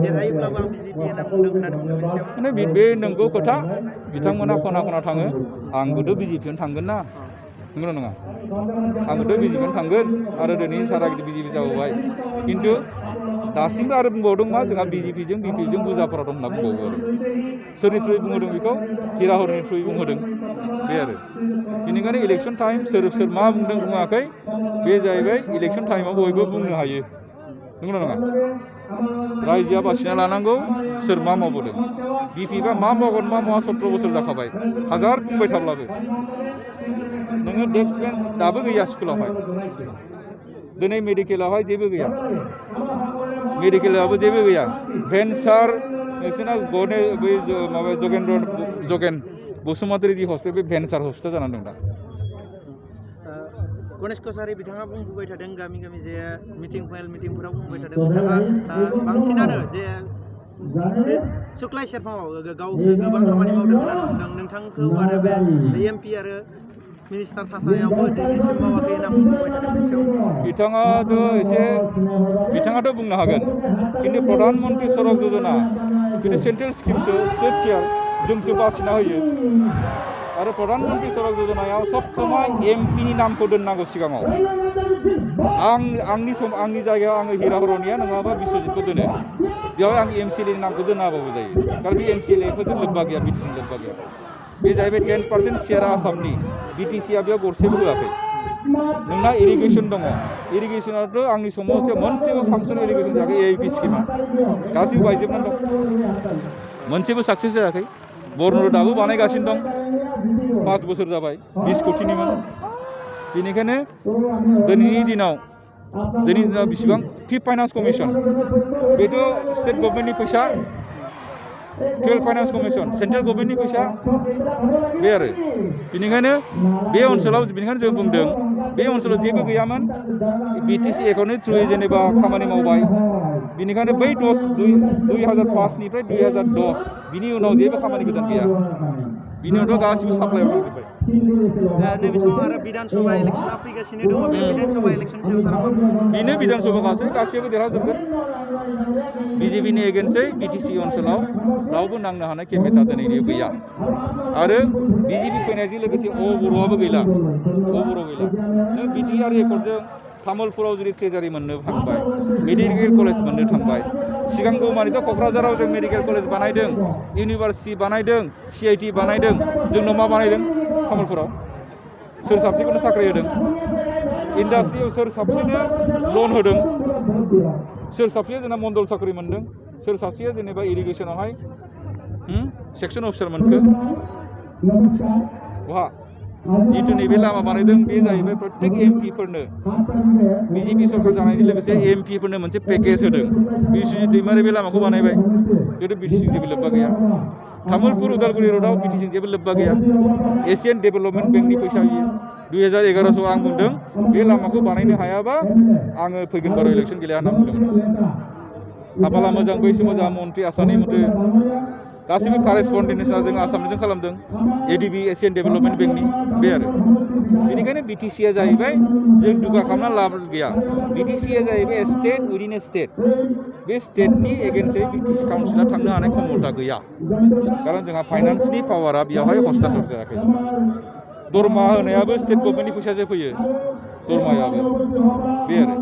देरहायोब्लाबो आं बिजेपि होनना बुंदों होननानै बुंदों मोनसेयाव माने बे नंगौ खोथा बिथांमोना खना खना थाङो आंबोथ' बिजेपियावनो थांगोन ना नंगौ नङा आंबोथ' बिजेपियावनो थांगोन आरो दिनै सारा गिदिर बिजेपि जाबोबाय खिन्थु दासिमबो आरो बुंबावदों मा जोंहा बिजेपिजों बिपिजों बुजाफोरा दं होनना बुंबावो आरो सोरनि थ्रुयै बुंहोदों बेखौ हिराहरनि थ्रुयै बुंहोदों बे आरो बेनिखायनो इलेक्सन टाइम सोर मा बुंदों बुङाखै बे जाहैबाय इलेक्सन टाइमाव बयबो बुंनो हायो नंगौ नङा रायजोआ बासिना लानांगौ सोर मा मावबोदों बिपिबा मा मावगोन मा मावा 17 बोसोर जाखाबाय हाजार बुंबाय थाब्लाबो नोङो डेस्क बेन्च दाबो गैया स्कुलावहाय दिनै मेडिकेलावहाय जेबो गैया मेडिकेलावबो जेबो गैया भेन्सार नोंसोरना गने बै माबा जगेन बसुमतारी जि हस्पिटाल बे भेन्सार हस्पिटाल जानानै दं दा गणेश कछारी बिथाङा बुंबोबाय थादों गामि गामि जे मिटिंफोराव बुंबाय थादों बिथाङा बांसिनानो जे सुक्लाय सेरफाङाव गावसो गोबां खामानि मावदों होननानै बुंदों नोंथांखौ आरो बे एमपि आरो मिनिस्टार थासारियावबो दिनैसिम मावाखै होनना बुंबोबाय थादों मोनसेयाव बिथाङाथ' बुंनो हागोन खिन्थु प्रधान मन्त्रि सड़क योजना खिन्थु सेन्ट्रेल स्किमसो स्टेट थियार जोंसो बासिना होयो आरो प्रधान मन्त्रि सड़क योजनायाव सब समय एमपिनि नामखौ दोननांगौ सिगाङाव आंनि जायगायाव आङो हिराहरनिया नङाबा बिश्वजितखौ दोनो बेवहाय आं एमसिएलएनि नामखौ दोनाबाबो जायो कारन बे एमसिएलएफोरजों लोब्बा गैया बिटिसिजों लोब्बा गैया बे जाहैबाय 10% शेयारा आसामनि बिटिसिआ बेयाव गरसेबो होआखै नोंना इरिगेसन दङ इरिगेसनाथ' आंनि समावसो मोनसेबो फांसन इरिगेसन जायाखै एआइपि स्किमा गासैबो बायजोबनानै दं मोनसेबो साक्सेस जायाखै बरन'र दाबो बानायगासिनो दं 5 बोसोर जाबाय 20 कोटिनिमोन बेनिखायनो दिनैनि दिनाव बेसेबां फिफ्थ फाइनान्स कमिसन बेथ' स्टेट गभर्नमेन्टनि फैसा 12 फाइनान्स कमिसन सेन्ट्रेल गभर्नमेन्टनि फैसा बे आरो बेनिखायनो बे ओनसोलाव बेनिखायनो जों बुंदों बे ओनसोलाव जेबो गैयामोन बिटिसि एकाउन्टनि थ्रुयै जेनेबा खामानि मावबाय बेनिखायनो बै 2005 निफ्राय 2010 बिनि उनाव जेबो खामानि गोदान गैया बिनि उनावथ' गासिबो साप्लाइआव थांजोब्बाय नैबे समाव आरो बिधान सभा इलेक्सना फैगासिनो दङ बे बिधान सभा इलेक्सन सायाव सारा बेनो बिधान सभा गासैबो देरहाजोबगोन बिजेपिनि एगेन्स्टै बिटिसि ओनसोलाव रावबो नांनो हानाय केमेटा दिनैनि गैया आरो बिजेपि फैनायजों लोगोसे बर'आबो गैला नों बिटिआर रेकर्डजों तामुलपुराव जुदि ट्रेजारि मोननो थांबाय मेडिकेल कलेज मोननो थांबाय सिगांगौ मानिथ' क'क्राझाराव जों मेडिकेल कलेज बानायदों इउनिभार्सिटि बानायदों CIT बानायदों जोंनाव मा बानायदों तामुलपुराव सोर साबसिखौनो साख्रि होदों इन्डास्ट्रियाव सोर साबसिनो लन होदों सोर साबसिया जोंना मण्डल साख्रि मोनदों सोर सासेया जेनेबा इरिगेसनावहाय सेक्सन अफिसार मोनखो बहा जितु नैबे लामा बानायदों बे जाहैबाय प्रत्येक एमपिफोरनो बिजेपि सरकार जानायजों लोगोसे एमपिफोरनो मोनसे पेकेज होदों बिश्वजित दैमारि बे लामाखौ बानायबाय बेथ' बिटिसिजों जेबो लोब्बा गैया तामुलपुर उदालगुरि रडआव बिटिसिजों जेबो लोब्बा गैया एसियान डेभेलपमेन्ट बेंकनि फैसा होयो 2011 आं बुंदों बे लामाखौ बानायनो हायाबा आङो फैगोन बाराव इलेक्सन गेलेया होनना बुंदोंमोन खाफाला मोजां बै समाव जोंहा मन्त्रि आसामनि मन्त्रि गासैबो कारेसपन्डेन्सा जों आसामनिजों खालामदों ADB एसियान डेभेलपमेन्ट बेंकनि बे आरो बेनिखायनो बिटिसिआ जाहैबाय जों दुगा खालामना लाब गैया बिटिसिआ जाहैबाय स्टेट उइदिन ए स्टेट बे स्टेटनि एगेन्स्टै बिटिसि काउन्सिला थांनो हानाय क्षमता गैया खारन जोंहा फाइनान्सनि पावारा बेवहाय हस्तान्तर जायाखै दरमा होनायाबो स्टेट गभर्नमेन्टनि फैसाजों फैयो दरमायाबो बे आरो